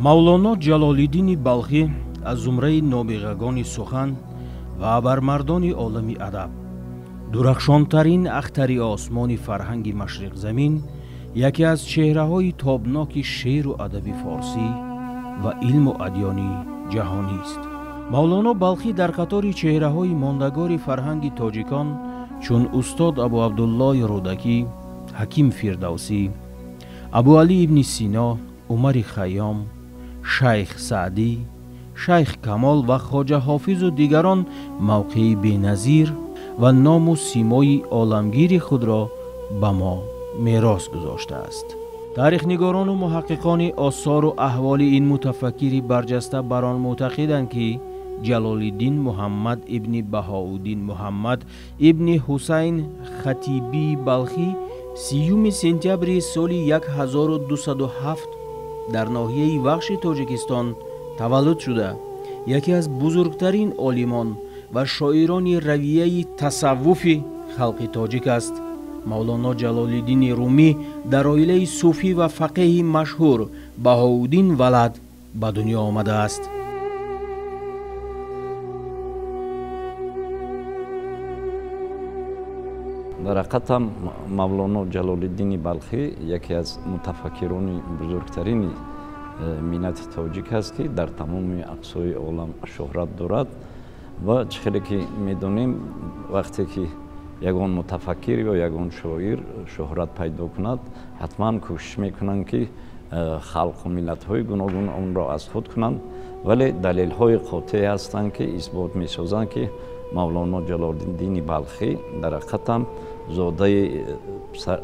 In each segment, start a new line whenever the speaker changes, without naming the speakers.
Мавлоно Ҷалолиддини Балхӣ аз зумраи нобиғагони сухан ва абармардони олами адаб, дурахшонтарин ахтари осмони фарҳанги машриқзамин, яке аз чеҳраҳои тобноки шеъру адаби форсӣ ва илму адёни ҷаҳонист. Мавлоно Балхӣ дар қатори чеҳраҳои мондагори фарҳанги тоҷикон чун устод Абу Абдуллои Рӯдакӣ, Ҳаким Фирдавсӣ, Абуалӣ ибни Сино, Умари Хайём, Шайх Саъдӣ, Шайх Камол ва Хоҷа Ҳофизу дигарон мавқеи беназир ва ному симои оламгири худро ба мо мерос гузоштааст. Таърихнигорону муҳаққиқони осору аҳволи ин мутафаккири барҷаста бар он мӯътақиданд, ки Ҷалолиддин Муҳаммад ибни Баҳоуддин Муҳаммад ибни Ҳусайн Хатибии Балхӣ 30 сентябри соли 1207 дар ноҳияи Вахши Тоҷикистон таваллуд шуда, яке аз бузургтарин олимон ва шоирони равияи тасаввуфи халқи тоҷик аст. Мавлоно Ҷалолиддини Румӣ дар оилаи суфӣ ва фақеҳи машҳур Баҳоуддин Валад ба дунё омадааст.
Дар ҳақиқатам Мавлоно Ҷалолиддини Балхӣ яке аз мутафаккирони бузургтарини миллати тоҷик аст, ки дар тамоми ақсои олам шӯҳрат дорад. Ва чӣ хеле ки медонем, вақте ки ягон мутафаккир ё ягон шоир шӯҳрат пайдо кунад, ҳатман кӯшиш мекунанд, ки халқу миллатҳои гуногун онро аз худ кунанд, вале далелҳои қотеъе ҳастанд, ки исбот месозанд, ки Мавлоно Ҷалолиддини Балхӣ дар ҳақиқатам зодаи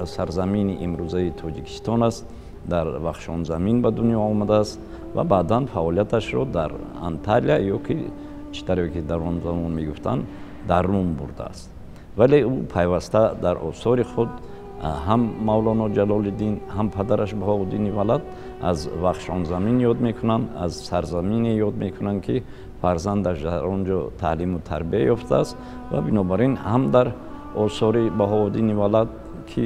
сарзамини имрӯзаи Тоҷикистон аст, дар Вахшонзамин ба дунё омадааст ва баъдан фаъолияташро дар Анталия ё ки чӣ тариве ки дар он замон мегуфтанд, дар Рум бурдааст. Вале ӯ пайваста дар осори худ ҳам Мавлоно Ҷалолиддин, ҳам падараш Баҳоуддини Валад аз Вахшонзамин ёд мекунанд, аз сарзамине ёд мекунанд, ки фарзандаш дар он ҷо таълиму тарбия ёфтааст. Ва бинобар ин ҳам дар осори Баҳоуддини Валад, ки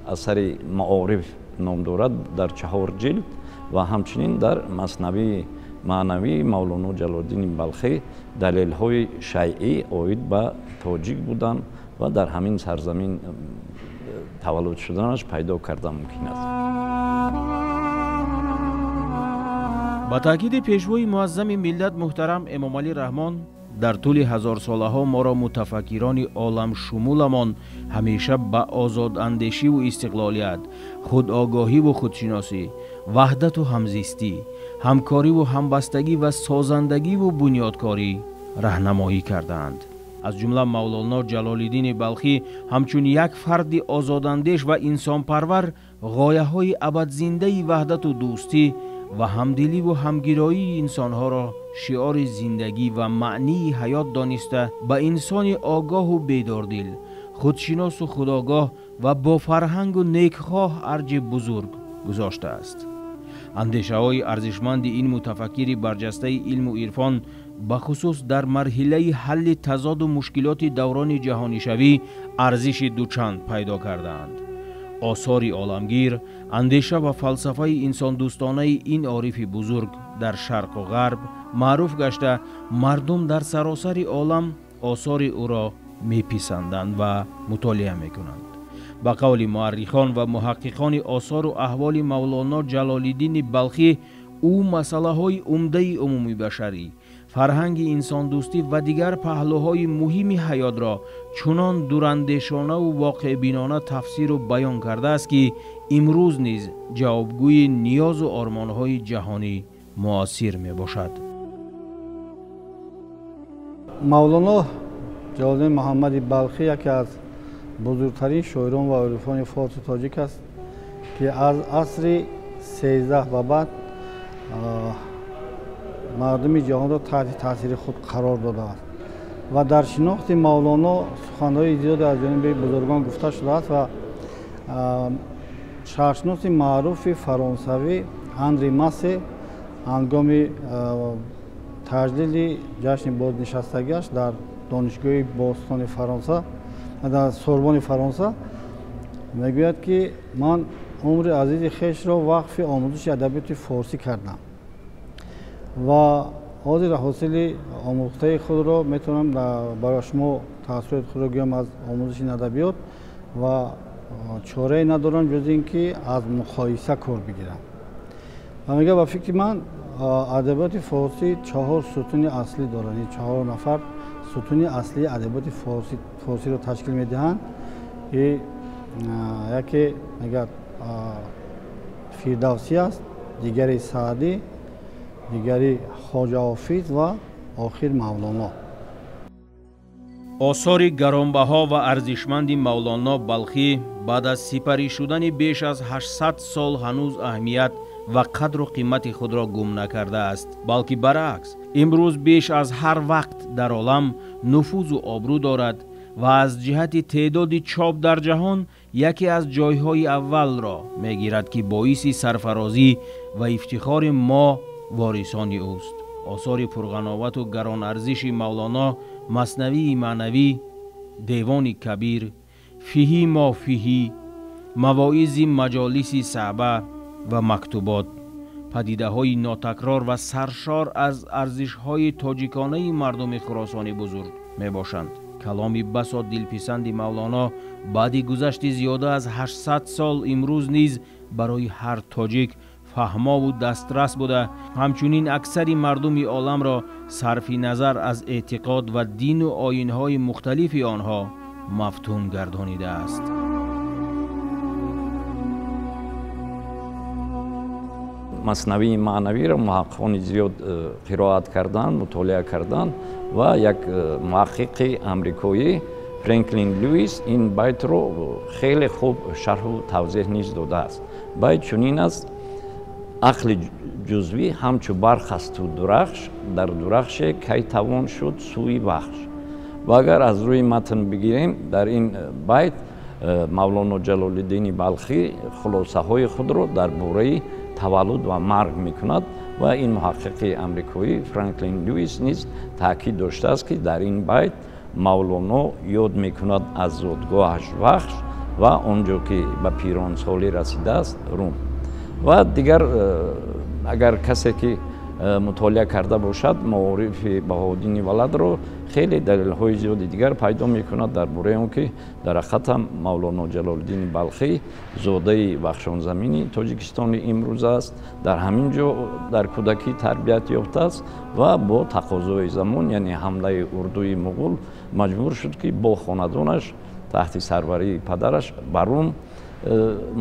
асари Маориф ном дорад, дар 4 ҷилд, ва ҳамчунин дар Маснавии маънавии Мавлоно Ҷалолиддини Балхӣ далелҳои шайъӣ оид ба тоҷик будан ва дар ҳамин сарзамин таваллуд шуданаш пайдо карда мумкин аст.
Ба таъкиди пешвои муаззами миллат муҳтарам Эмомалӣ Раҳмон, дар тӯли ҳазорсолаҳо моро мутафаккирони оламшумуламон ҳамеша ба озодандешиву истиқлолият, худогоҳиву худшиносӣ, ваҳдату ҳамзистӣ, ҳамкориву ҳамбастагӣ ва созандагиву бунёдкорӣ раҳнамоӣ кардаанд. Аз ҷумла Мавлоно Ҷалолиддини Балхӣ ҳамчун як фарди озодандеш ва инсонпарвар ғояҳои абадзиндаи ваҳдату дӯстӣ ва ҳамдиливу ҳамгироии инсонҳоро шиори зиндагӣ ва маънии ҳаёт дониста, ба инсони огоҳу бедордил, худшиносу худогоҳ ва бо фарҳангу некхоҳ арҷи бузург гузоштааст. Андешаҳои арзишманди ин мутафаккири барҷастаи илму ирфон бахусус дар марҳилаи ҳалли тазоду мушкилоти даврони ҷаҳонишавӣ арзиши дучанд пайдо кардаанд. Осори оламгир, андеша ва фалсафаи инсондӯстонаи ин орифи бузург дар шарқу ғарб маъруф гашта, мардум дар саросари олам осори ӯро меписанданд ва мутолиа мекунанд. Ба қавли муаррихон ва муҳаққиқони осору аҳволи Мавлоно Ҷалолиддини Балхӣ, ӯ масъалаҳои умдаи умумибашарӣ, фарҳанги инсондӯстӣ ва дигар паҳлӯҳои муҳими ҳаётро чунон дурандешонаву воқеъбинона тафсиру баён кардааст, ки имрӯз низ ҷавобгӯи ниёзу ормонҳои ҷаҳонӣ муосир мебошад.
Мавлоно Ҷалолиддин Муҳаммади Балхӣ яке аз бузургтарин шоирон ва орифони форсу тоҷик аст, ки аз асри 13 ба баъд мардуми ҷаҳонро таҳти таъсири худ қарор додааст. Ва дар шинохти Мавлоно суханҳои зиёде аз ҷониби бузургон гуфта шудааст ва шаҳршиноси маъруфи фаронсавӣ Анри Массе ҳангоми таҷлили ҷашни бознишастагиаш дар донишгоҳи бостони Фаронса, дар Сорбони Фаронса мегӯяд, ки ман Умри азизи хешро вақфи омӯзиши адабиёти форсӣ кардам ва ҳозир ҳосили омӯхтаи худро метавонам барои шумо таассуроти худро гӯям аз омӯзиши ин адабиёт ва чорае надорам ҷуз ин ки аз муқоиса кор бигирам. Ва мегӯяд, ба фикри ман адабиёти форсӣ 4 сутуни аслӣ дорад, яъне 4 нафар сутуни аслии адабиёти форсиро ташкил медиҳанд. Ки яке мегӯяд Фирдавсӣ аст, дигари Саъдӣ, дигари Хоҷа Ҳофиз ва охир Мавлоно.
Осори гаронбаҳо ва арзишманди Мавлоно Балхӣ баъд аз сипарӣ шудани беш аз 800 сол ҳанӯз аҳамият ва қадру қимати худро гум накардааст, балки баръакс имрӯз беш аз ҳар вақт дар олам нуфузу обрӯ дорад ва аз ҷиҳати теъдоди чоп дар ҷаҳон яке аз ҷойҳои аввалро мегирад, ки боиси сарфарозӣ ва ифтихори мо ворисони ӯст. Осори пурғановату гаронарзиши Мавлоно Маснавии маънавӣ, Девони Кабир, Фиҳӣ мо фиҳӣ, Мавоизи маҷолиси саъба ва мактубот падидаҳои нотакрор ва саршор аз арзишҳои тоҷиконаи мардуми Хуросони бузург мебошанд. Каломи басо дилписанди Мавлоно баъди гузашти зиёда аз 800 сол имрӯз низ барои ҳар тоҷик фаҳмову дастрас буда, ҳамчунин аксари мардуми оламро сарфи назар аз эътиқод ва дину оинҳои мухталифи онҳо мафтун гардонидааст.
Маснавии маънавиро муҳаққиқони зиёд қироат кардан, мутолиа кардан ва як муҳаққиқи амрикоӣ Френклин Льюис ин байтро хеле хуб шарҳу тавзеҳ низ додааст. Байт чунин аст: ақли ҷузвӣ ҳамчу барқ асту дурахш, дар дурахше кай тавон шуд сӯи вахш. Ва агар аз рӯи матн бигирем, дар ин байт Мавлоно Ҷалолиддини Балхӣ хулосаҳои худро дар бораи таваллуд ва марг мекунад ва ин муҳаққиқи амрикоӣ Франклин Льюис низ таъкид доштааст, ки дар ин байт Мавлоно ёд мекунад аз зодгоҳаш Вахш ва он ҷо ки ба пиронсолӣ расидааст Рум. Ва дигар агар касе ки мутолиа карда бошад маорифи Баҳоуддини Валадро, хеле далелҳои зиёди дигар пайдо мекунад дар бораи он ки дар ҳақиқат ҳам Мавлоно Ҷалолиддини Балхӣ зодаи Вахшонзамини Тоҷикистони имрӯз аст, дар ҳамин ҷо дар кӯдакӣ тарбият ёфтааст ва бо тақозои замон, яъне ҳамлаи урдуи муғул, маҷбур шуд ки бо хонадонаш таҳти сарварии падараш ба Рум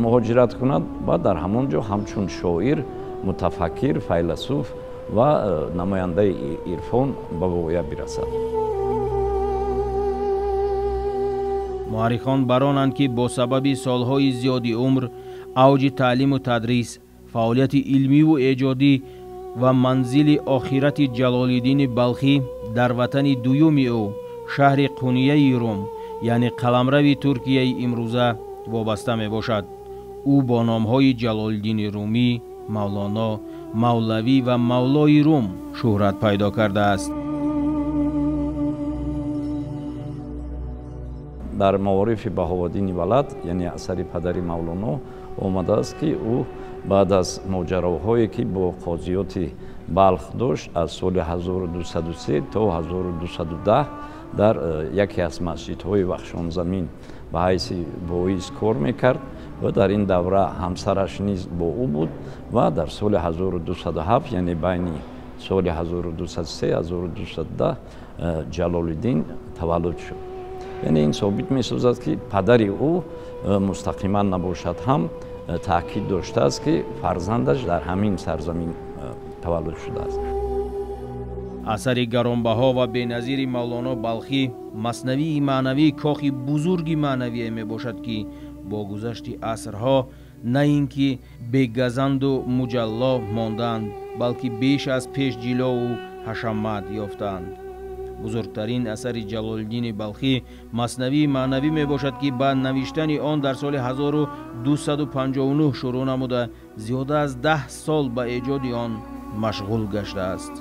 муҳоҷират кунад ва дар ҳамон ҷо ҳамчун шоир, мутафаккир, файласуф ва намояндаи ирфон ба воя бирасад.
Муаррихон баронанд, ки бо сабаби солҳои зиёди умр, авҷи таълиму тадрис, фаъолияти илмиву эҷодӣ ва манзили охирати Ҷалолиддини Балхӣ дар ватани дуюми ӯ, шаҳри Қунияи Рум, яъне қаламрави Туркияи имрӯза вобаста мебошад. Ӯ бо номҳои Ҷалолиддини Румӣ, Мавлоно, Мавлавӣ ва Мавлои Рум шӯҳрат пайдо кардааст.
Дар маорифи Баҳоуддини Валад, яъне асари падари Мавлоно, омадааст, ки ӯ баъд аз моҷароҳое ки бо қозиёти Балх дошт, аз соли 1203 то 1210 дар яке аз масҷидҳои Вахшонзамин ба ҳайси воиз кор мекард ва дар ин давра ҳамсараш низ бо ӯ буд ва дар соли 1207, яъне байни соли 1203 1210 Ҷалолиддин таваллуд шуд. Яъне ин собит месозад, ки падари ӯ мустақиман набошад ҳам таъкид доштааст, ки фарзандаш дар ҳамин сарзамин таваллуд шудааст.
Асари гаронбаҳо ва беназири Мавлоно Балхӣ Маснавии маънавӣ кохи бузурги маънавие мебошад, ки бо гузашти асрҳо на ин ки бегазанду муҷалло мондаанд, балки беш аз пеш ҷилову ҳашамат ёфтаанд. Бузургтарин асари Ҷалолиддини Балхӣ Маснавии маънавӣ мебошад, ки ба навиштани он дар соли 1259 шурӯъ намуда, зиёда аз 10 сол ба эҷоди он машғул гаштааст.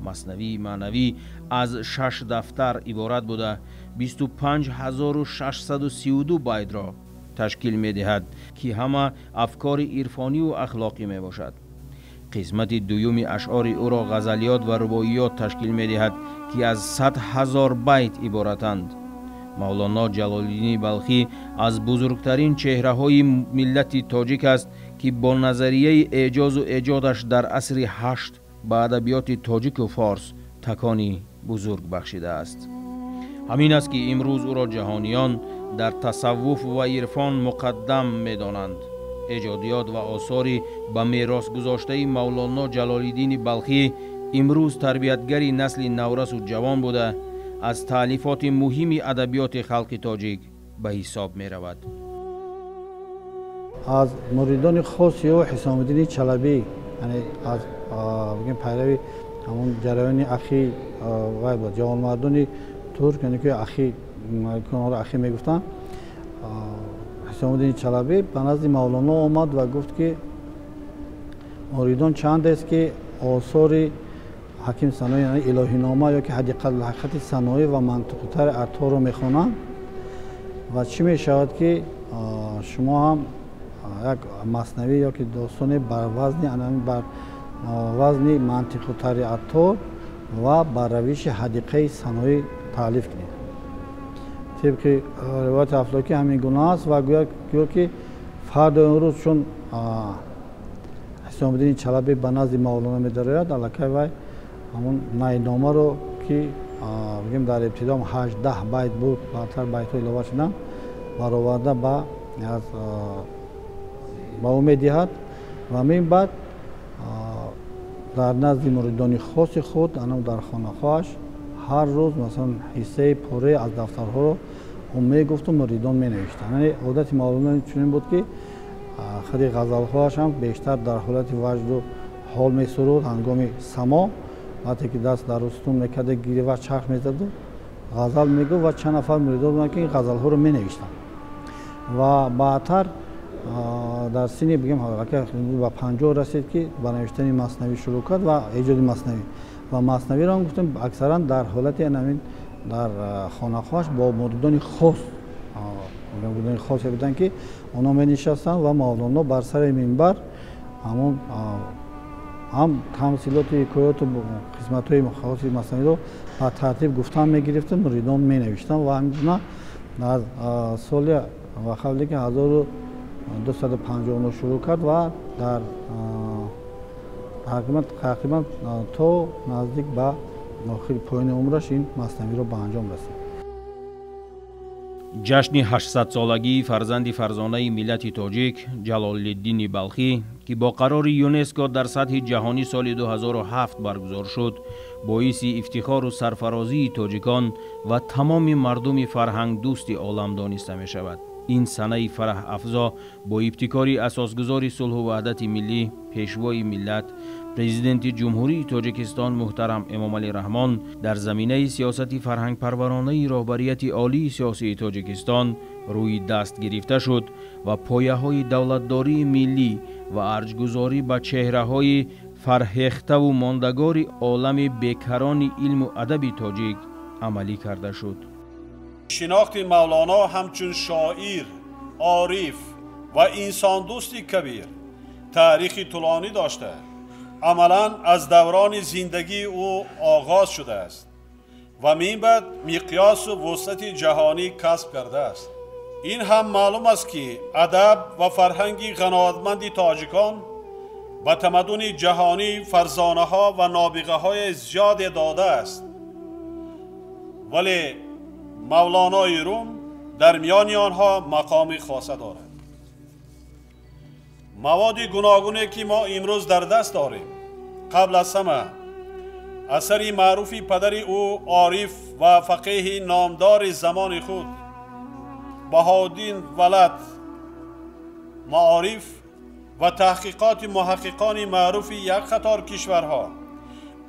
Маснавии маънавӣ аз 6 дафтар иборат буда, 25632 байтро ташкил медиҳад, ки ҳама афкори ирфониву ахлоқӣ мебошад. Қисмати дуюми ашъори ӯро ғазалиёт ва рубоиёт ташкил медиҳад, ки аз 100 000 байт иборатанд. Мавлоно Ҷалолиддини Балхӣ аз бузургтарин чеҳраҳои миллати тоҷик аст, ки бо назарияи эъҷозу эҷодаш дар асри 8 ба адабиёти тоҷику форс такони бузург бахшидааст. Ҳамин аст, ки имрӯз ӯро ҷаҳониён дар тасаввуф ва ирфон муқаддам медонанд. Эҷодиёт ва осори ба мерос гузоштаи Мавлоно Ҷалолиддини Балхӣ имрӯз тарбиятгари насли наврасу ҷавон буда, аз таълифоти муҳими адабиёти халқи тоҷик ба ҳисоб меравад.
Аз муридони хоси ӯ Ҳисомиддини Чалабӣ, яъне аз бигем пайрави ҳамон ҷараёни ахи вай буд, ҷавонмардони турк, яъне ки ахи, ки онҳоро ахи мегуфтанд. Ҳисомиддини Чалабӣ ба назди Мавлоно омад ва гуфт, ки муридон чандест, ки осори Ҳаким Саноӣ, яъне Илоҳинома ё ки Ҳадиқатулҳақиқати Саноӣ ва Мантиқутари Атторро мехонанд ва чӣ мешавад, ки шумо ҳам як маснавӣ ё ки достоне бар вазни бар вазни Мантиқутари Аттор ва бар равиши Ҳадиқаи Саноӣ таълиф кунед. Тибқи ривояти Афлокӣ ҳамин гуна аст ва гӯё ки фардои он рӯз, чун Ҳисомиддини Чалабӣ ба назди Мавлоно медарояд, аллакай вай ҳамон найномаро, ки бигем дар ибтидо 18 байт буд, баъдтар байтҳо илова шуданд, бароварда ба ӯ медиҳад ва мин баъд дар назди муридони хоси худ, анам дар хонаҳояш, ҳар рӯз масалан ҳиссаи пурраи аз дафтарҳоро ӯ мегуфту муридон менавиштанд. Яъне одати Мавлоно чунин буд, ки худи ғазалҳояш ҳам бештар дар ҳолати ваҷду ҳол месуруд. Ҳангоми само, вақте ки даст дар устун мекарда, гирива чарх мезаду ғазал мегуфт ва чанд нафар муридон буданд, ки ин ғазалҳоро менавиштанд. Ва баъдтар дар синни бигем ба 50 расид, ки ба навиштани маснавӣ шурӯъ кард ва эҷоди маснавӣ. Ва маснавиро ҳам гуфтем, аксаран дар ҳолати ҳамин дар хонаҳояш бо муридони хос, муридони хосе буданд, ки онҳо менишастанд ва Мавлоно бар сари минбар ҳамон ҳам тамсилоти ҳикоёту қисматҳои хоси маснавиро ба тартиб гуфтан мегирифту муридон менавиштанд. Ва ҳамин гуна дар соли ва қабли ки 1259 шурӯъ кард ва дар тақрибан то наздик ба охири поёни умраш ин маснавиро ба анҷом расид.
Ҷашни 800-солагии фарзанди фарзонаи миллати тоҷик Ҷалолиддини Балхӣ, ки бо қарори ЮНЕСКО дар сатҳи ҷаҳонӣ соли 2007 баргузор шуд, боиси ифтихору сарфарозии тоҷикон ва тамоми мардуми фарҳангдӯсти олам дониста мешавад. Ин санаи фараҳафзо бо ибтикори асосгузори сулҳу ваҳдати миллӣ, пешвои миллат, президенти Ҷумҳурии Тоҷикистон муҳтарам Эмомалӣ Раҳмон дар заминаи сиёсати фарҳангпарваронаи роҳбарияти олии сиёсии Тоҷикистон рӯи даст гирифта шуд ва пояҳои давлатдории миллӣ ва арҷгузорӣ ба чеҳраҳои фарҳехтаву мондагори олами бекарони илму адаби тоҷик амалӣ карда шуд.
Шинохти Мавлоно ҳамчун шоир, ориф ва инсондӯсти кабир таърихи тӯлонӣ дошта, амалан аз даврони зиндагии ӯ оғоз шудааст ва минбаъд миқёсу вусъати ҷаҳонӣ касб кардааст. Ин ҳам маълум аст, ки адаб ва фарҳанги ғаноатманди тоҷикон ба тамаддуни ҷаҳонӣ фарзонаҳо ва нобиғаҳои зиёде додааст, вале Мавлонои Рум дар миёни онҳо мақоми хоса дорад. Маводи гуногуне, ки мо имрӯз дар даст дорем, қабл аз ҳама асари маъруфи падари ӯ, ориф ва фақеҳи номдори замони худ Баҳоуддин Валад Маориф ва таҳқиқоти муҳаққиқони маъруфи як қатор кишварҳо,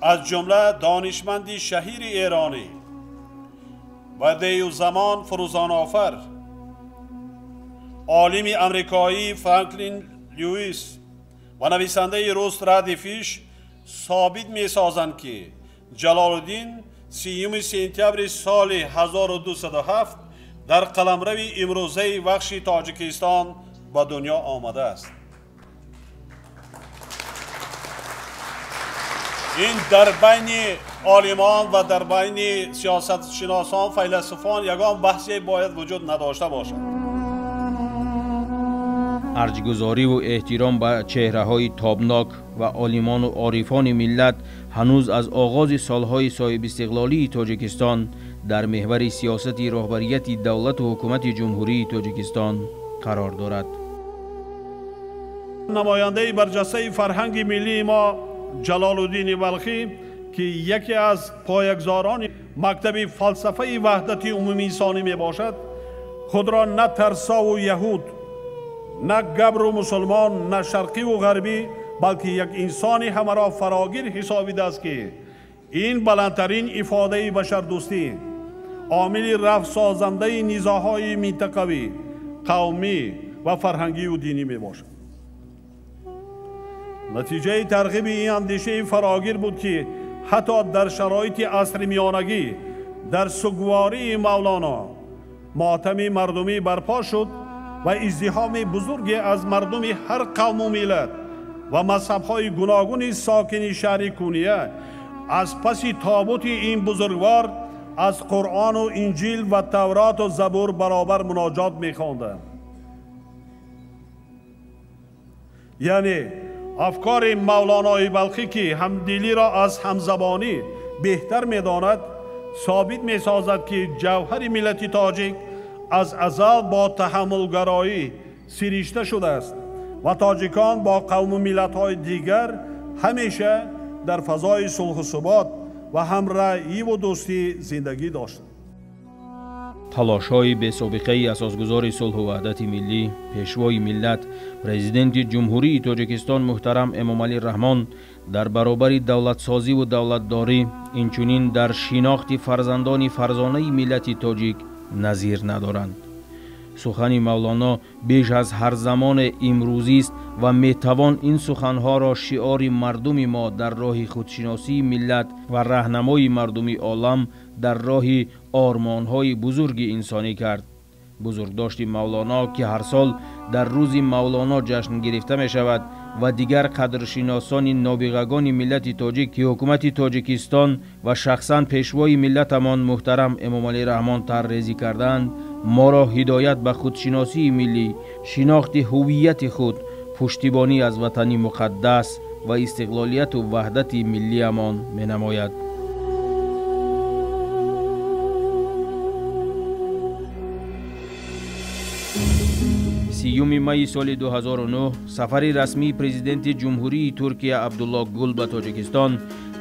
аз ҷумла донишманди шаҳири эронӣ ва деюзамон Фурӯзонофар, олими амрикоӣ Франклин Льюис ва нависандаи рус Ради Фиш собит месозанд, ки Ҷалолуддин 30 сентябри соли 1207 Дар қаламрави имрӯзаи Вахши Тоҷикистон ба дунё омадааст. Ин дар байни олимон ва дар байни сиёсатшиносон, файласуфон ягон баҳсе бояд вуҷуд надошта бошад.
Арҷгузориву эҳтиром ба чеҳраҳои тобнок ва олимону орифони миллат ҳанӯз аз оғози солҳои соҳибистиқлолии Тоҷикистон дар меҳвари сиёсати роҳбарияти давлату ҳукумати Ҷумҳурии Тоҷикистон қарор дорад.
Намояндаи барҷастаи фарҳанги миллии мо Ҷалолуддини Балхӣ, ки яке аз поягзорони мактаби фалсафаи ваҳдати умумиинсонӣ мебошад, худро на тарсову яҳуд, на габру мусулмон, на шарқиву ғарбӣ, балки як инсони ҳамаро фарогир ҳисобидааст, ки ин баландтарин ифодаи башардӯстӣ, омили рафтсозандаи низоъҳои минтақавӣ, қавмӣ ва фарҳангию динӣ мебошад. Натиҷаи тарғиби ин андешаи фарогир буд, ки ҳатто дар шароити асри миёнагӣ дар сугвории Мавлоно мотами мардумӣ барпо шуд ва издиҳоми бузурге аз мардуми ҳар қавму миллат ва мазҳабҳои гуногуни сокини шаҳри Куния аз паси тобути ин бузургвор аз Қуръону Инҷил ва Тавроту Забур баробар муноҷот мехонданд. Яъне афкори Мавлонои Балхӣ, ки ҳамдилиро аз ҳамзабонӣ беҳтар медонад, собит месозад, ки ҷавҳари миллати тоҷик аз азал бо таҳаммулгароӣ сиришта шудааст ва тоҷикон бо қавму миллатҳои дигар ҳамеша дар фазои сулҳу субот ва ҳамраъиву дӯстӣ зиндагӣ доштанд.
Талошҳои бесобиқаи асосгузори сулҳу ваҳдати миллӣ, пешвои миллат, президенти Ҷумҳурии Тоҷикистон муҳтарам Эмомалӣ Раҳмон дар баробари давлатсозиву давлатдорӣ, инчунин дар шинохти фарзандони фарзонаи миллати тоҷик назир надоранд. Сухани Мавлоно беш аз ҳар замоне имрӯзист ва метавон ин суханҳоро шиори мардуми мо дар роҳи худшиносии миллат ва раҳнамои мардуми олам дар роҳи ормонҳои бузурги инсонӣ кард. Бузургдошти Мавлоно, ки ҳар сол дар рӯзи Мавлоно ҷашн гирифта мешавад, ва дигар қадршиносони нобиғагони миллати тоҷик, ки ҳукумати Тоҷикистон ва шахсан пешвои миллатамон муҳтарам Эмомалӣ Раҳмон таррезӣ кардаанд, моро ҳидоят ба худшиносии миллӣ, шинохти ҳуввияти худ, пуштибонӣ аз ватани муқаддас ва истиқлолияту ваҳдати миллиамон менамояд. 30 майи соли 2009 сафари расмии президенти Ҷумҳурии Туркия Абдулло Гул ба Тоҷикистон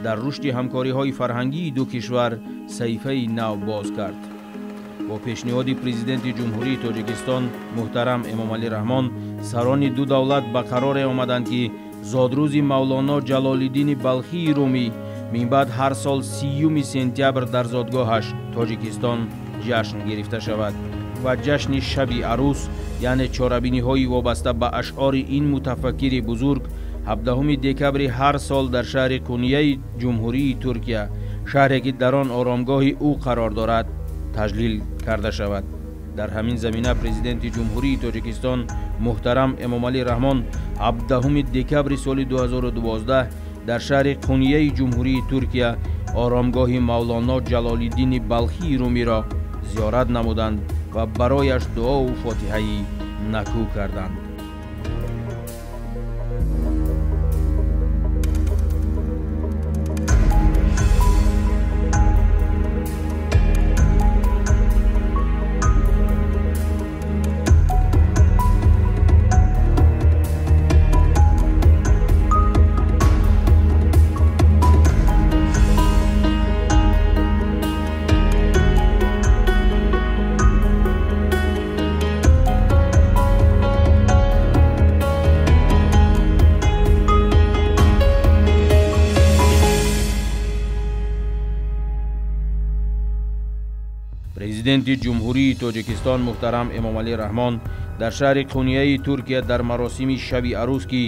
дар рушди ҳамкориҳои фарҳангии ду кишвар саҳифаи нав боз кард. Бо пешниҳоди президенти Ҷумҳурии Тоҷикистон муҳтарам Эмомалӣ Раҳмон сарони ду давлат ба қароре омаданд, ки зодрӯзи Мавлоно Ҷалолиддини Балхии Румӣ минбаъд ҳар сол 30 сентябр дар зодгоҳаш Тоҷикистон ҷашн гирифта шавад ва ҷашни шаби арӯс, яъне чорабиниҳои вобаста ба ашъори ин мутафаккири бузург 17 декабри ҳар сол дар шаҳри Кунияи Ҷумҳурии Туркия, шаҳре ки дар он оромгоҳи ӯ қарор дорад, таҷлил карда шавад. Дар ҳамин замина президенти Ҷумҳурии Тоҷикистон муҳтарам Эмомалӣ Раҳмон 17 декабри соли 2012 дар шаҳри Қунияи Ҷумҳурии Туркия оромгоҳи Мавлоно Ҷалолиддини Балхии Румиро зиёрат намуданд ва барояш дуову фотиҳаи накӯ карданд. Президенти Ҷумҳурии Тоҷикистон муҳтарам Эмомалӣ Раҳмон дар шаҳри Қунияи Туркия дар маросими шаби арӯс, ки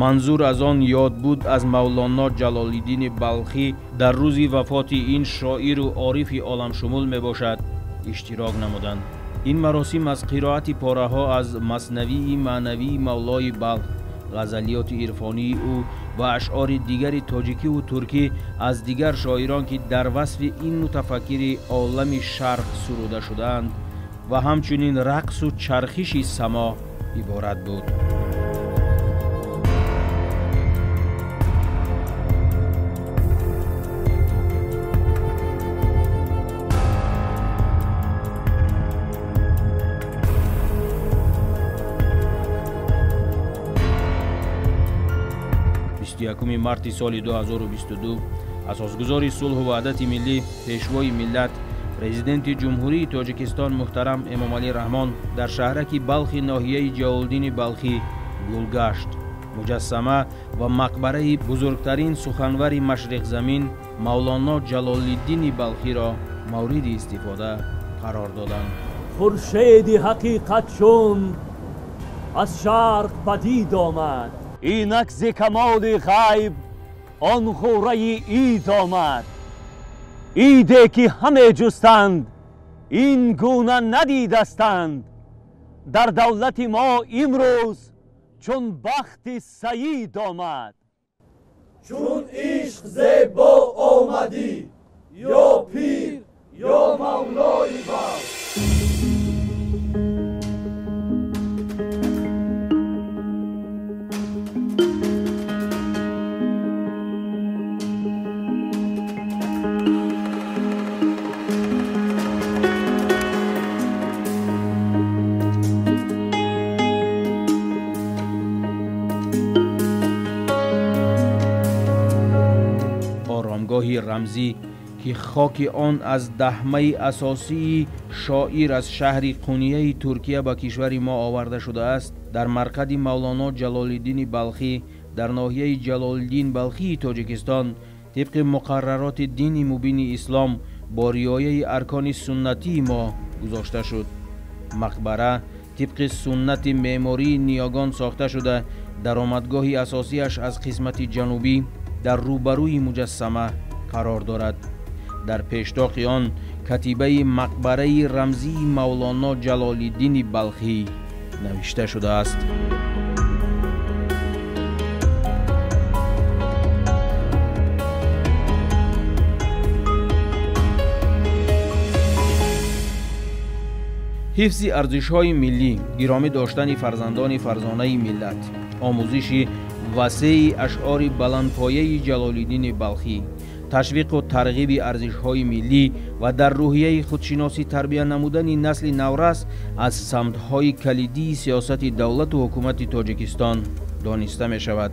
манзур аз он ёд буд аз Мавлоно Ҷалолиддини Балхӣ дар рӯзи вафоти ин шоиру орифи оламшумул мебошад, иштирок намуданд. Ин маросим аз қироати пораҳо аз Маснавии маънавии Мавлои Балх, ғазалиёти ирфонии ӯ ва ашъори дигари тоҷикиву туркӣ аз дигар шоирон, ки дар васфи ин мутафаккири олами шарқ суруда шудаанд, ва ҳамчунин рақсу чархиши само иборат буд. 21 марти соли 2022 асосгузори сулҳу ваҳдати миллӣ, пешвои миллат, президенти Ҷумҳурии Тоҷикистон муҳтарам Эмомалӣ Раҳмон дар шаҳраки Балхи ноҳияи Ҷалолиддини Балхӣ гулгашт, муҷассама ва мақбараи бузургтарин суханвари машриқзамин Мавлоно Ҷалолиддини Балхиро мавриди истифода қарор доданд.
Хуршеди ҳақиқат чун аз шарқ падид омад, инак зи камоли ғайб он ғураи ид омад. Иде ки ҳаме ҷустанд, ин гуна надидастанд. Дар давлати мо имрӯз чун бахти саид омад.
Чун ишқ зебо омадӣ, ё пир, ё мавлои Балх.
Оромгоҳи рамзӣ, ки хоки он аз даҳмаи асосии шоир аз шаҳри Қунияи Туркия ба кишвари мо оварда шудааст, дар марқади Мавлоно Ҷалолиддини Балхӣ дар ноҳияи Ҷалолиддин Балхии Тоҷикистон тибқи муқаррароти дини мубини ислом бо риояи аркони суннатии мо гузошта шуд. Мақбара тибқи суннати меъмории ниёгон сохта шуда, даромадгоҳи асосиаш аз қисмати ҷанубӣ дар рӯбарӯи муҷассама қарор дорад. Дар пештоқи он катибаи мақбараи рамзии Мавлоно Ҷалолиддини Балхӣ навишта шудааст. Ҳифзи арзишҳои миллӣ, гиромӣ доштани фарзандони фарзонаи миллат, омӯзиши васеи ашъори баландпояи Ҷалолиддини Балхӣ, ташвиқу тарғиби арзишҳои миллӣ ва дар рӯҳияи худшиносӣ тарбия намудани насли наврас аз самтҳои калидии сиёсати давлату ҳукумати Тоҷикистон дониста мешавад.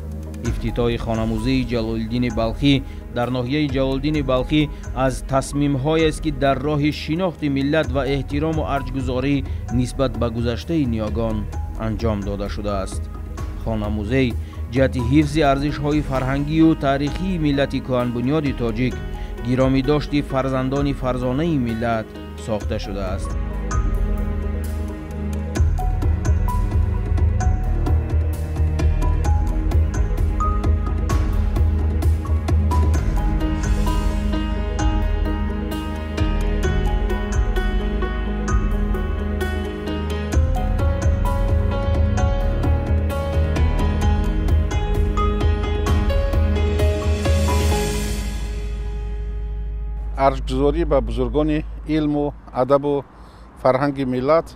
Ифтитоҳи хонамузеи Ҷалолиддини Балхӣ дар ноҳияи Ҷалолиддини Балхӣ аз тасмимҳоест, ки дар роҳи шинохти миллат ва эҳтирому арҷгузорӣ нисбат ба гузаштаи ниёгон анҷом дода шудааст. Хонамузей ҷиҳати ҳифзи арзишҳои фарҳангию таърихии миллати кӯҳанбунёди тоҷик, гиромидошти фарзандони фарзонаи миллат сохта шудааст.
Арҷгузорӣ ба бузургони илму адабу фарҳанги миллат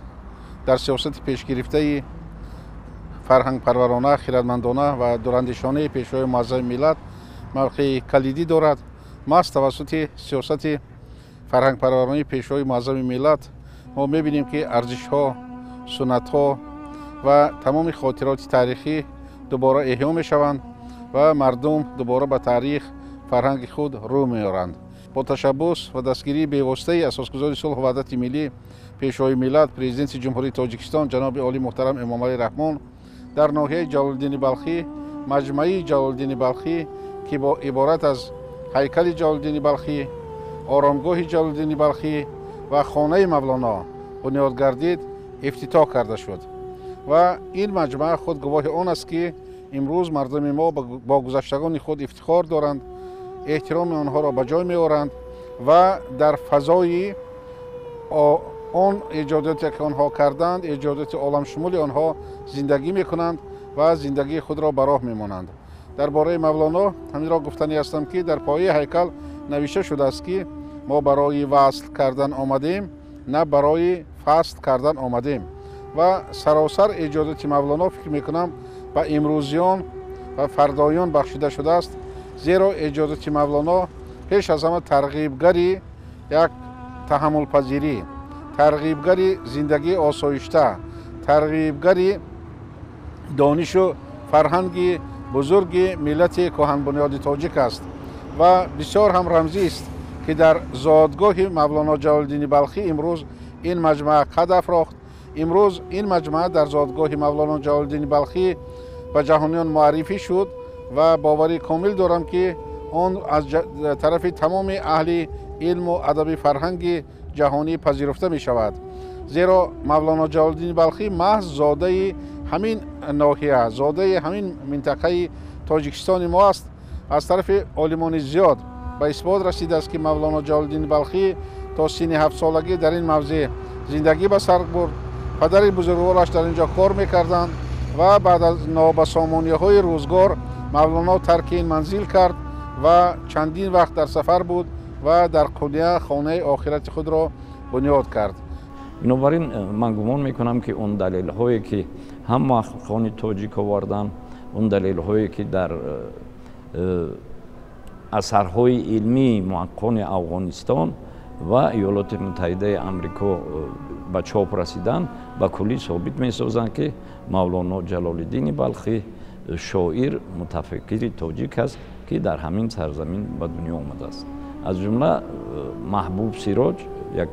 дар сиёсати пешгирифтаи фарҳангпарварона, хирадмандона ва дурандешонаи пешвои муаззами миллат мавқеи калидӣ дорад. Маҳз тавассути сиёсати фарҳангпарваронаи пешвои муаззами миллат мо мебинем, ки арзишҳо, суннатҳо ва тамоми хотироти таърихӣ дубора эҳё мешаванд ва мардум дубора ба таърих, фарҳанги худ рӯ меоранд. Бо ташаббус ва дастгирии бевоситаи асосгузори сулҳу ваҳдати миллӣ, пешвои миллат, президенти Ҷумҳурии Тоҷикистон ҷаноби олӣ муҳтарам Эмомалӣ Раҳмон дар ноҳияи Ҷалолиддини Балхӣ маҷмӯаи Ҷалолиддини Балхӣ, ки бо иборат аз ҳайкали Ҷалолиддини Балхӣ, оромгоҳи Ҷалолиддини Балхӣ ва хонаи Мавлоно бунёд гардид, ифтитоҳ карда шуд. Ва ин маҷмӯа худ гувоҳи он аст, ки имрӯз мардуми мо бо гузаштагони худ ифтихор доранд, эҳтироми онҳоро ба ҷой меоранд ва дар фазои Он эҷодиёте ки онҳо карданд, эҷодиёти оламшумули онҳо зиндагӣ мекунанд ва зиндагии худро ба роҳ мемонанд. Дар бораи Мавлоно ҳаминро гуфтанӣ ҳастам, ки дар пояи ҳайкал навишта шудааст, ки мо барои васл кардан омадем, на барои фасл кардан омадем. Ва саросар эҷодиёти Мавлоно, фикр мекунам, ба имрӯзиён ва фардоён бахшида шудааст, зеро эҷодиёти Мавлоно пеш аз ҳама тарғибгари як таҳаммулпазирӣ, тарғибгари зиндагии осоишта, тарғибгари донишу фарҳанги бузурги миллати кӯҳанбунёди тоҷик аст. Ва бисёр ҳам рамзист, ки дар зодгоҳи Мавлоно Ҷалолиддини Балхӣ имрӯз ин маҷмаа қад афрохт. Имрӯз ин маҷмаа дар зодгоҳи Мавлоно Ҷалолиддини Балхӣ ба ҷаҳониён муаррифӣ шуд ва боварӣ комил дорам, ки он аз тарафи тамоми аҳли илму адаби фарҳанги ҷаҳонӣ пазируфта мешавад, зеро Мавлоно Ҷалолиддини Балхӣ маҳз зодаи ҳамин ноҳия, зодаи ҳамин минтақаи Тоҷикистони мо аст. Аз тарафи олимони зиёд ба исбот расидааст, ки Мавлоно Ҷалолиддини Балхӣ то синни 7-солагӣ дар ин мавзеъ зиндагӣ ба сар бурд. Падари бузургвораш дар ин ҷо кор мекарданд ва баъд аз нобасомониҳои рӯзгор Мавлоно тарки ин манзил кард ва чандин вақт дар сафар буд ва дар Қуния хонаи охирати худро бунёд кард.
Бинобар ин ман гумон мекунам, ки он далелҳое ки ҳам муҳаққиқони тоҷик оварданд, он далелҳое ки дар асарҳои илмии муҳаққиқони Афғонистон ва Иёлоти Муттаҳидаи Амрико ба чоп расиданд, ба куллӣ собит месозанд, ки Мавлоно Ҷалолиддини Балхӣ шоир, мутафаккири тоҷик аст, ки дар ҳамин сарзамин ба дунё омадааст. Аз ҷумла Маҳбуб Сироҷ, як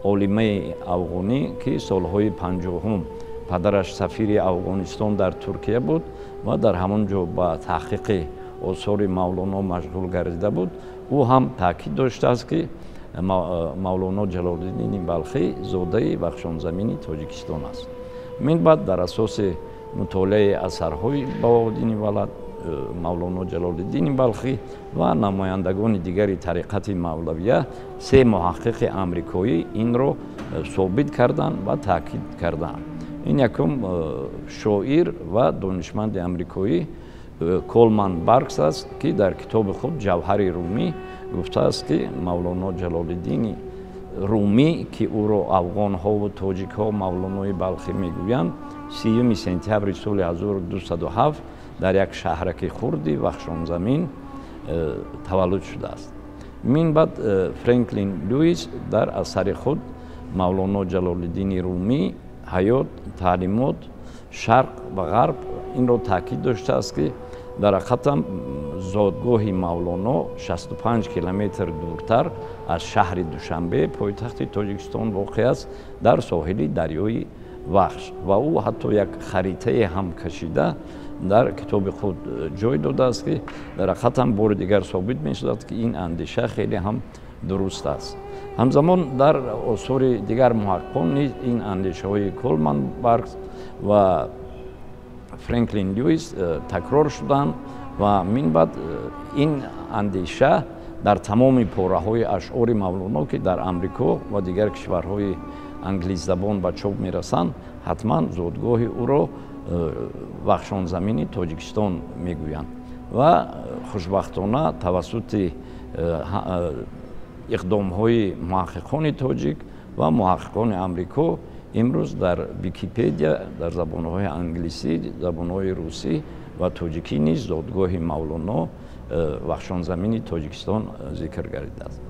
олимаи афғонӣ, ки солҳои 50-ум падараш сафири Афғонистон дар Туркия буд ва дар ҳамон ҷо ба таҳқиқи осори Мавлоно машғул гардида буд, ӯ ҳам таъкид доштааст, ки Мавлоно Ҷалолиддини Балхӣ зодаи Вахшонзамини Тоҷикистон аст. Мин баъд дар асоси мутолиаи асарҳои Баҳоуддини Валад, Мавлоно Ҷалолиддини Балхӣ ва намояндагони дигари тариқати мавлавия, се муҳаққиқи амрикоӣ инро собит карданд ва таъкид карданд. Ин якум шоир ва донишманди амрикоӣ Колман Баркс аст, ки дар китоби худ Ҷавҳари Румӣ гуфтааст, ки Мавлоно Ҷалолиддини Румӣ, ки ӯро афғонҳову тоҷикҳо Мавлонои Балхӣ мегӯянд, 30 сентябри соли 1207 дар як шаҳраки хурди Вахшонзамин таваллуд шудааст. Мин баъд Френклин Луис дар асари худ Мавлоно Ҷалолиддини Румӣ, ҳаёт, таълимот, шарқ ва ғарб инро таъкид доштааст, ки дар ҳақиқатам зодгоҳи Мавлоно 65 километр дуртар аз шаҳри Душанбе, пойтахти Тоҷикистон, воқеъ аст, дар соҳили дарёи Вахш. Ва ӯ ҳатто як харитае ҳам кашида дар китоби худ ҷой додааст, ки дар ҳақиқатам бори дигар собит мешавад, ки ин андеша хеле ҳам дуруст аст. Ҳамзамон дар осори дигар муҳаққиқон низ ин андешаҳои Колман Баркс ва Френклин Льюис такрор шуданд ва мин баъд ин андеша дар тамоми пораҳои ашъори Мавлоно, ки дар Амрико ва дигар кишварҳои англисзабон ба чоп мерасанд, ҳатман зодгоҳи ӯро Вахшонзамини Тоҷикистон мегӯянд. Ва хушбахтона тавассути иқдомҳои муҳаққиқони тоҷик ва муҳаққиқони амрико имрӯз дар Википедия дар забонҳои англисӣ, забонҳои русӣ ва тоҷикӣ низ зодгоҳи Мавлоно Вахшонзамини Тоҷикистон зикр гардидааст.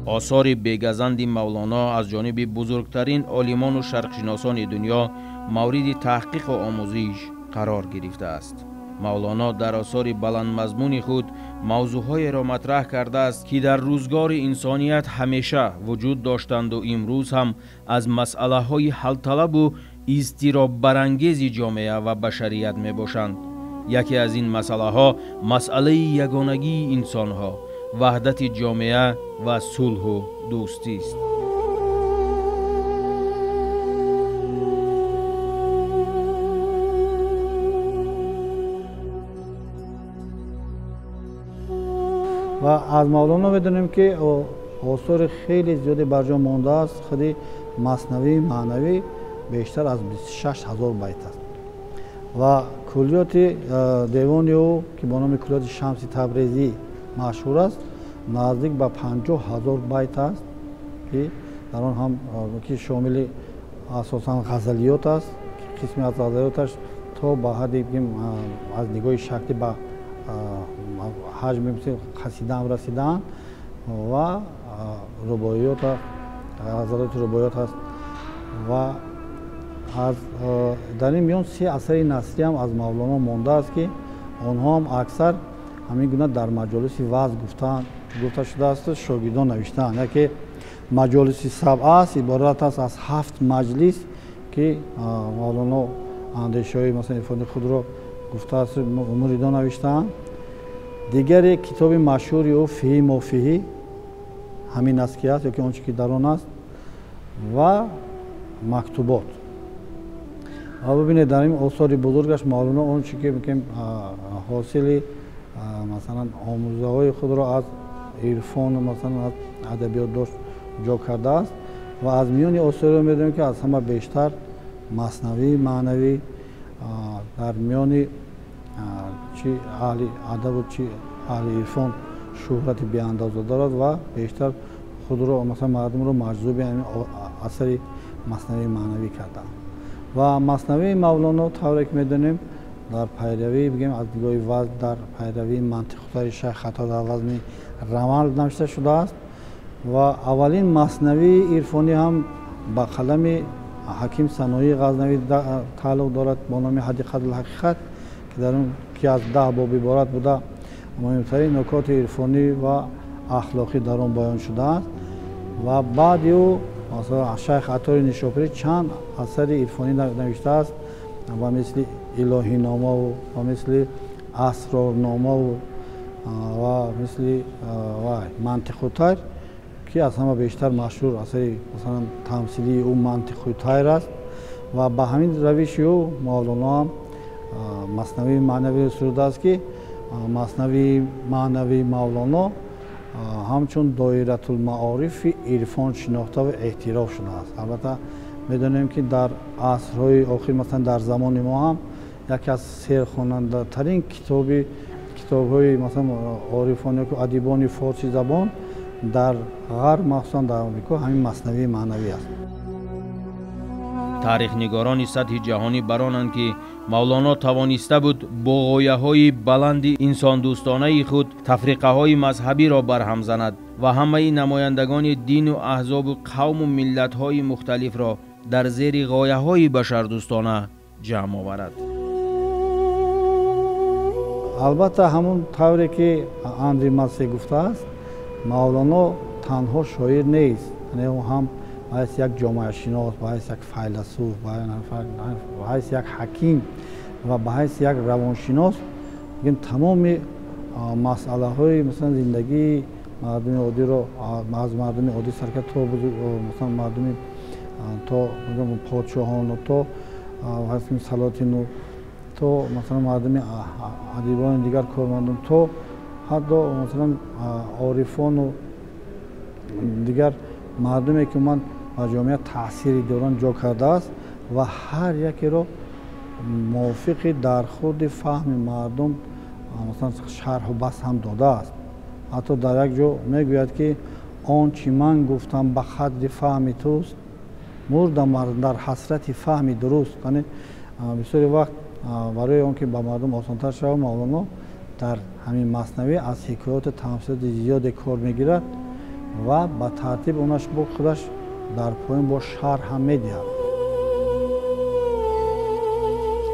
Осори бегазанди Мавлоно аз ҷониби бузургтарин олимону шарқшиносони дунё мавриди таҳқиқу омӯзиш қарор гирифтааст. Мавлоно дар осори баландмазмуни худ мавзӯъҳоеро матраҳ кардааст, ки дар рӯзгори инсоният ҳамеша вуҷуд доштанду имрӯз ҳам аз масъалаҳои ҳалталабу изтироббарангези ҷомеа ва башарият мебошанд. Яке аз ин масъалаҳо масъалаи ягонагии инсонҳо, ваҳдати ҷомеа ва сулҳу дӯстист.
Ва аз Мавлоно медонем, ки осори хеле зиёде барҷо мондааст. Худи Маснавии маънавӣ бештар аз 26 000 байт аст ва куллиёти девони ӯ, ки бо номи куллиёти Шамси Табрезӣ машҳур аст, наздик ба 50 000 байт аст, ки дар он ҳам ки шомили асосан ғазалиёт аст, қисме аз ғазалиёташ то ба ҳадди аз нигоҳи шаклӣ ба ҳаҷми қасидаам расидаанд ва рубоиёт, ғазалиёти рубоиёт аст. Ва аз дар ин миён се асари насриам аз Мавлоно мондааст, ки онҳо ҳам аксар ҳамин гуна дар маҷолиси ваъз гуфта шудаасту шогирдон навиштаанд. Яке Маҷолиси сабъа аст, иборат аст аз ҳафт маҷлис, ки Мавлоно андешаҳои, масалан, ирфони худро гуфтааст, муридон навиштаанд. Дигаре китоби машҳури ӯ Фиҳи мофиҳӣ ҳамин аст, ки аст ёки он чи ки дар он аст, ва Мактубот. Ва бибинед, дар ин осори бузургаш Мавлоно он чи ки мегӯем ҳосили, масалан, омӯзаҳои худро аз ирфону, масалан, аз адабиёт дошт, ҷо кардааст. Ва аз миёни осориро медонем, ки аз ҳама бештар Маснавии маънавӣ дар миёни чи аҳли адабу чи аҳли ирфон шӯҳрати беандоза дорад ва бештар худро, масалан, мардумро маҷзуби ҳамин асари Маснавии маънавӣ кардаанд. Ва Маснавии Мавлоно, тавре ки медонем, дар пайравӣ, бигем, аз нигоҳи вазн дар пайравии Мантиқутайри Шайх Аттор дар вазни рамал навишта шудааст. Ва аввалин маснавии ирфонӣ ҳам ба қалами Ҳаким Саноии Ғазнавӣ тааллуқ дорад бо номи Ҳадиқатулҳақиқат, ки дар он, ки аз 10 боб иборат буда, муҳимтарин нукоти ирфонӣ ва ахлоқӣ дар он баён шудааст. Ва баъди ӯ, масалан, Шайх Аттори Нишопурӣ чанд асари ирфонӣ навиштааст, ба мисли Илоҳиномаву ба мисли Асрорномаву ва мисли Мантиқутайр, ки аз ҳама бештар машҳур асари, масалан, тамсилии ӯ Мантиқутайр аст. Ва ба ҳамин равиши ӯ Мавлоно ҳам Маснавии маънавиро сурудааст, ки Маснавии маънавии Мавлоно ҳамчун доиратулмаорифи ирфон шинохта ва эътироф шудааст. Албатта, медонем, ки дар асрҳои охир, масалан, дар замони мо ҳам яке аз серхонандатарин китобҳои, масалан, орифон ёки адибони форсизабон дар Ғарб, махсусан дар Амрико, ҳамин Маснавии маънавӣ аст.
Таърихнигорони сатҳи ҷаҳонӣ баронанд, ки Мавлоно тавониста буд бо ғояҳои баланди инсондӯстонаи худ тафриқаҳои мазҳабиро барҳам занад ва ҳамаи намояндагони дину аҳзобу қавму миллатҳои мухталифро дар зери ғояҳои башардӯстона ҷамъ оварад.
Албатта, ҳамон тавре ки Андри Массе гуфтааст, Мавлоно танҳо шоир нест, яъне ӯ ҳам ба ҳайси як ҷомеашинос, ба ҳайси як файласуф, ба ҳайси як ҳаким ва ба ҳайси як равоншинос, бигем, тамоми масъалаҳои, масалан, зиндагии мардуми оддиро, аз мардуми оддӣ сар кард то, масалан, мардуми то подшоҳону то салотину то, масалан, мардуми адибони дигар, кормандон, то ҳатто, масалан, орифону дигар мардуме, ки умуман ба ҷомеа таъсири доранд, ҷо кардааст ва ҳар якеро мувофиқи дар худи фаҳми мардум, масалан, шарҳу баст ҳам додааст. Ҳатто дар як ҷо мегӯяд, ки он чӣ ман гуфтам, ба қадри фаҳми туст, мурдам дар ҳасрати фаҳми дуруст. Яъне бисёри вақт барои он ки ба мардум осонтар шавад, Мавлоно дар ҳамин маснавӣ аз ҳикоёту тамсилоти зиёде кор мегирад ва ба тартиб онаш бо худаш дар поён бо шарҳ ҳам медиҳад.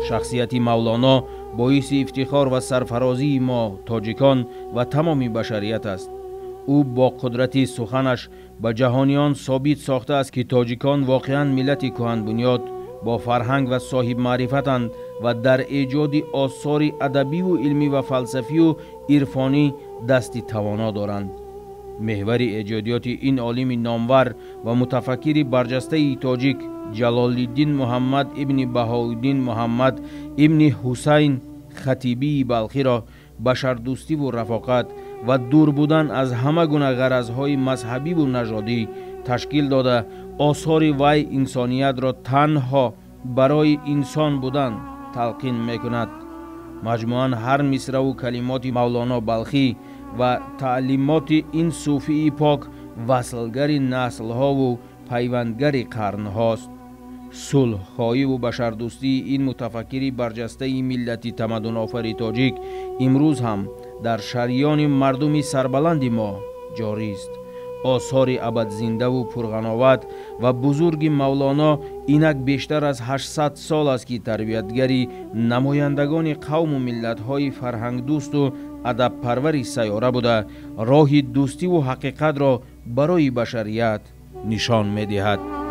Шахсияти Мавлоно боиси ифтихор ва сарфарозии мо, тоҷикон, ва тамоми башарият аст. Ӯ бо қудрати суханаш ба ҷаҳониён собит сохтааст, ки тоҷикон воқеан миллати кӯҳанбунёд, бо фарҳанг ва соҳибмаърифатанд ва дар эҷоди осори адабиву илмӣ ва фалсафию ирфонӣ дасти тавоно доранд. Меҳвари эҷодиёти ин олими номвар ва мутафаккири барҷастаи тоҷик Ҷалолиддин Муҳаммад ибни Баҳоуддин Муҳаммад ибни Ҳусайн Хатибии Балхиро башардӯстиву рафоқат ва дур будан аз ҳама гуна ғаразҳои мазҳабиву нажодӣ ташкил дода, осори вай инсониятро танҳо барои инсон будан талқин мекунад. Маҷмӯан ҳар мисраву калимоти Мавлоно Балхӣ ва таълимоти ин суфии пок васлгари наслҳову пайвандгари қарнҳост. Сулҳхоҳиву башардӯстии ин мутафаккири барҷастаи миллати тамаддунофари тоҷик имрӯз ҳам дар шарёни мардуми сарбаланди мо ҷорист. Осори абадзиндаву пурғановат ва бузурги Мавлоно инак бештар аз 800 сол аст, ки тарбиятгари намояндагони қавму миллатҳои фарҳангдӯсту адабпарвари сайёра буда, роҳи дӯстиву ҳақиқатро барои башарият нишон медиҳад.